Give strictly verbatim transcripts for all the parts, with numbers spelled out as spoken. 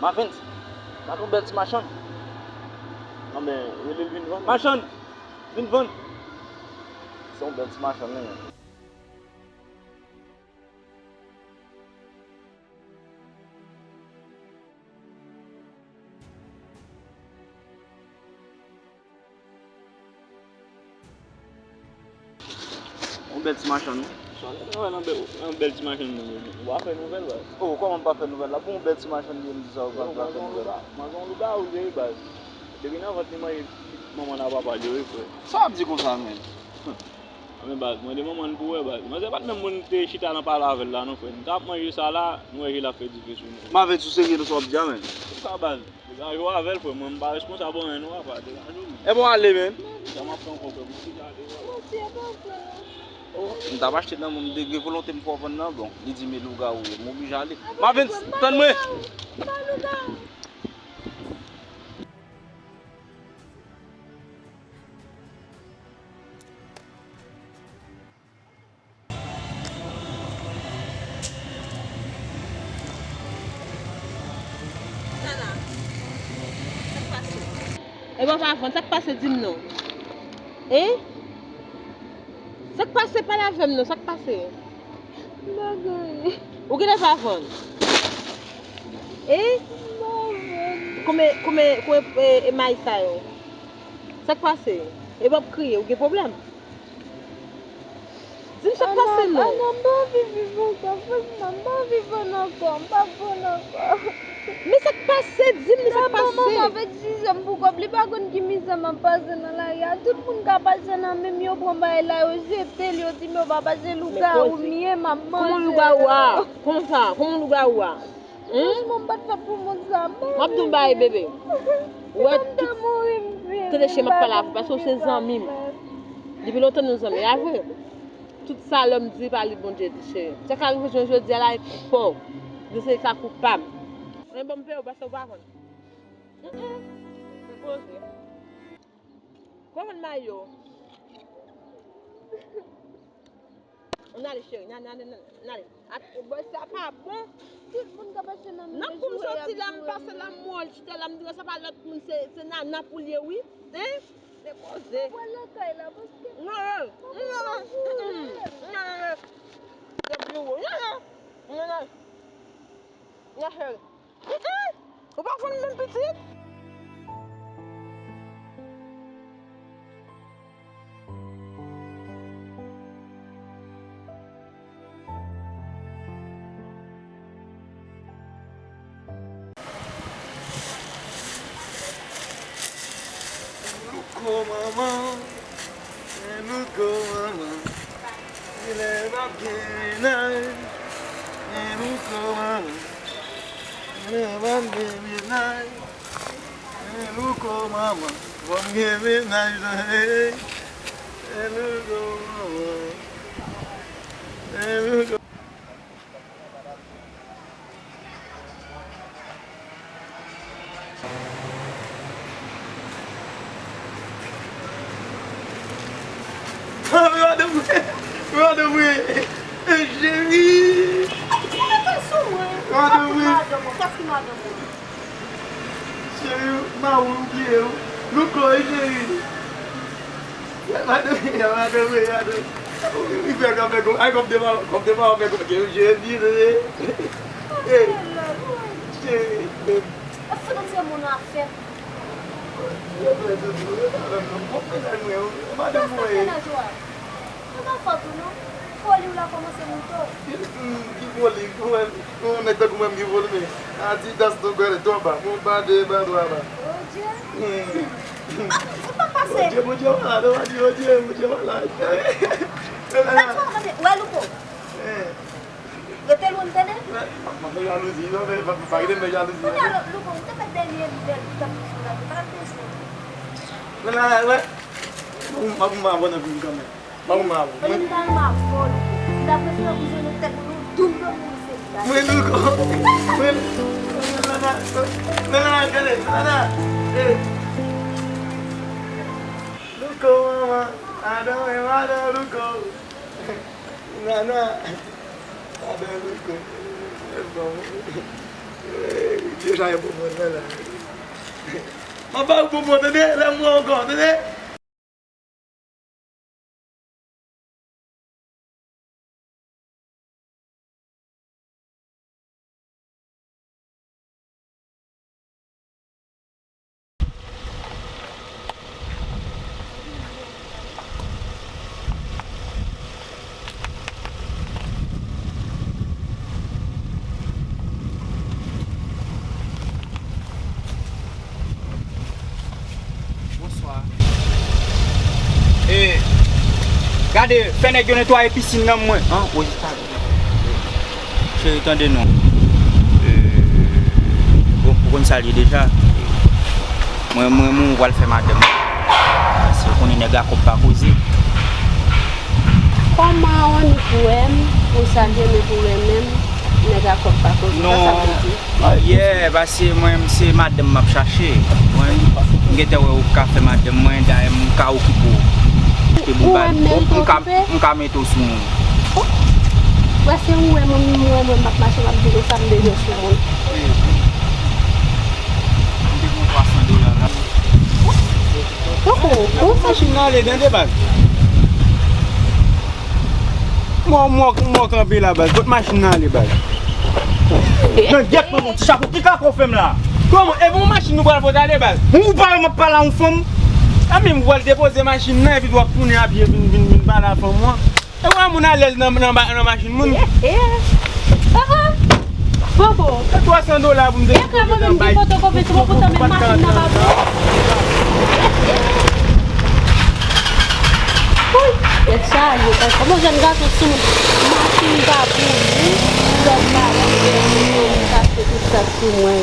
Mavens, gade yon bèl ti machann. Anben, rele l vin vann. Machann, vin vann. Se yon bèl ti machann, wi, men. Yon bèl ti machann, wi. Sa w ta wè nan bèl, nan bèl ti machann nan, wi. Ou pa fè nouvèl, baz. Oh, kòman m pa fè nouvèl la? Bon, yon bèl ti machann li ye, m di sa, ou pa fè nouvèl la. Manzè yon lougawou li ye, baz. Depi nan vant li manje pitit manman l ak papa l yo, wi, frè. Sa w ap di konsa, menm? Men baz, mande manman l pou wè, baz. Manzè pa t menm moun te chita nan pale avè l la, non, frè. Nou t ap manje sa la, nou wè je l ap fè dife sou nou. Mavens, ou serye nan sa w ap di a, menm? Sa, baz. Degaje w avè l, frè. Mwen, m pa responsab anyen, non, papa. Degaje w, menm. Ebyen, w ale, menm. Sa m ap fè ankò, frè. M chita deja. Mwen, se pa vre, non. Oh, m t ap achte nan men w, m degre volonte m fè w vann nan, bon. Li di, men lougawou ye. M oblije ale. Mavens, tann mwen! Pa lougawou! Sa la, sa k pase? Ebyen, w pa vann, sa k pase, di m non. Hein? Sa k pase, pale avè m non, sa k pase? M pa gen anyen. Ou genlè pa vann? Hein? M pa vann. Konbyen, konbyen, konbyen, e, e mayi sa yo? Sa k pase? Epi w ap kriye, ou gen pwoblèm? Di m sa k pase non. Ana, m pa anvi viv ankò, franchman, m pa anvi vann ankò, m p ap vann ankò. Men sa k pase, di m sa k pase. Manman m avèk Jizè m pou kòb, li pa konn ki mizè m ap pase nan lari a. Tout moun k ap pase nan men m, yo pran bagay la, yo jete l, yo di m yo pa pase, lougawou m ye, m ap manje. Kòman lougawou a? Kòman sa? Kòman lougawou a? Franchman, m pa t fèt pou mond sa. M ap di w yon bagay, bebe. Ou wè tout, tande chen, m ap pale avè w, paske w se zanmi m. Depi lontan nou zanmi, a vre. Tout sa lòm di, pa li Bondye di, cheri. Sa ka rive jwenn jodi a la, e fò. Yo se ka koupab. Men bon, m peye w, paske w pa konn. Mm, mm. Se poze. Kòman mayo? Ann ale, cheri, ann ale, ann ale, ann ale. Ap, bòs sa pa bon. Tout moun k ap pase nan men yo, kou m soti la, m pase la, m wè l chita la, m di sa pa lòt moun, se, se Nana pou l ye, wi. Hein? Se poze. Mwen pral lakay la, paske non, non, non, non, non, non. Se biwo. Non, non. Non, cheri. Mm, mm. Ou pa konn menm pitit? Louko manman, louko manman. Genlè m ap gen mennaj, men louko manman. Genlè m ap gen mennaj, men louko manman. Fò m gen mennaj, men louko manman. Men louko. Gade mwen, gade mwen, cheri. Gade mwen. Cheri, m a ou bliye ou. Louko, wi, cheri. Madanm, madanm, madanm. Ou fè kòm fè kòm, ay, kòm devan, kòm devan, fè kòm ke je vire. Ey, cheri, babe. Èske nou se moun an ap fè? Yo fè tout, yo fè avè m non. Bon, mennaj mwen, madanm mwen. Mennaj ou a? Se pa fòt ou non. Foli w la kòmanse moute w. Ki foli? Ou wè, ou wè nèg tankou mwen m gen foli, men Adidas nou gade twò ba. Mwen ba de ba twa ba. Oh Dieu. Hmm. Sa k ap pase? Bondye, Bondye malad, ou pa di Bondye, Bondye malad. Mèt ou a mande, wè Louko. Eh. Rete lwen, tande? Mwen fè jalouzi, non, men pa, pa rete m fè jalouzi. Kounye a, Louko, ou te fè dènye bèl tankou sou la, ou pa bezwen. Men la, wè. Bon, m ap, m ap abòne pou m kanmenm. Ba ou ma. Olye m ta renmen avè w, Louko, m ta prefere pou jwenn yon tèt moun, yon doub moun se li. Mwen Louko. Mwen Louko. Mwen Nana. Mwen Nana, gade, Nana. Eh. Louko, manman. Adan, madan Louko. Nana. Adan Louko. E bon. Deja yo konprann mwen la. Mwen pa konprann, tande, lè m wè ankò, tande. Bonswa. E, gade, fè nèg yo netwaye pisin nan mwen. An, Cheri, tande non. E, bon, ou konn sa l ye deja. Mwen, mwen, mwen, ou pral fè madanm. Paske ou konnen nèg a kòb pa koze. Kòman ou annik wè m, ou salye m epi ou renmen m, nèg a kòb pa koze. Sa sa vle di? Non. Yeah, paske mwen, se madanm m ap chache. Mwen, m gentan wè ou ka fè madanm mwen, dayè m ka okipe w. Ou wè m merite okipe? M ka mete w sou moun. Oh! Wè se ou wè mwen, mwen, mwen, m ap mache, m ap di nou sa m bezwen sou moun. M te gen yon twa san dola la. Poko, poko. Machin nan ale, tande baz. Mwen, mwen, mwen kanpe la, baz. Kot machin nan ale, baz? Nan gyèt mwen, mon ti chapo, ki kaka w fè m la? Kòman? E bon machin nou pral pote ale, baz? Ou pa wè m ap pale a yon fanm? A men, m pral depoze machin nan, epi w ap tounen a pye vin, vin, vin pale a fanm ou an. E wè moun alèz nan, nan, nan machin moun. Eh, eh. Ah, ah. Bobo. Se twa san dola pou m te. E ka mwen menm ki fotokopi sou mwen, poutan menm machin nan pa pou. Wouy, tèt chaje, tèt chaje. Bon, jèn gason sou moun. Machin pa pou li. Lòt bagay, li kache tout sa sou mwen.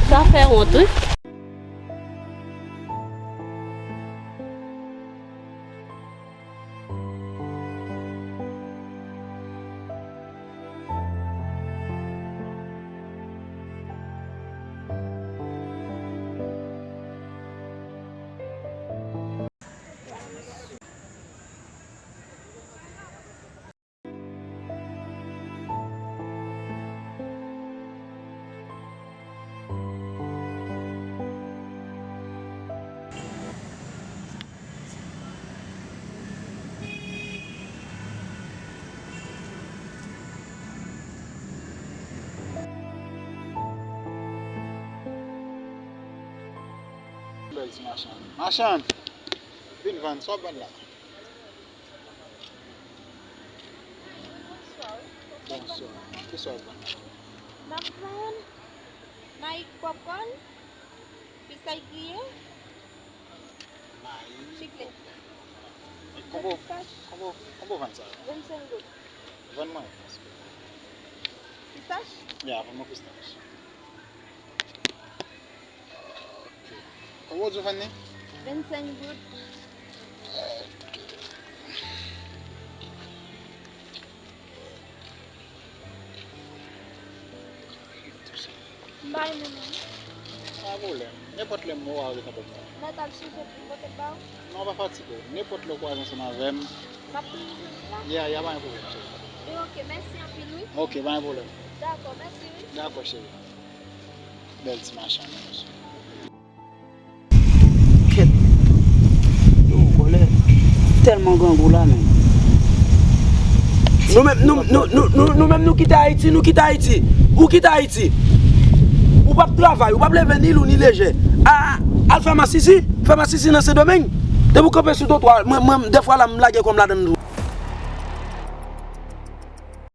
Sa fè wont, wi. Bèl ti machann. Machann! Vin vann, sa w ap vann la? Bonswa. Bonswa. Kisa w ap vann? M ap vann mayi k popkòn, pistach griye, mayi, chiklèt. Konbo, konbo, konbo vann sa? Vennsenk goud. Vann mwen. Pistach? Ya, vann mwen pistach. Konbyen w di w vann li? Vennsenk goud. M bay moun nan. Pa gen pwoblèm. Nenpòt lè m wè w, w a rete anba mwen. Mèt al chèche pou pote ba w? Non, pa fatige w. Nenpòt lè w kwaze ansanm avè m. M ap toujou jwenn ou la? Ya, ya, pa gen pwoblèm, cheri. E oke, mèsi anpil, wi. Oke, pa gen pwoblèm. Dakò, mèsi, wi. Dakò, cheri. Bèl ti machann. Kèt. Yo, vòlè. Tèlman grangou la, men. Nou menm, nou, nou, nou, nou, nou menm, nou kite Ayiti, nou kite Ayiti. Ou kite Ayiti. Ou p ap travay, ou p ap leve ni lou ni lejè. A, a, al fè masisi, fè masisi nan Sendomeng. Depi w kanpe sou twotwa, mwen, mwen, dèfwa la, m lage kò m ladan l tou.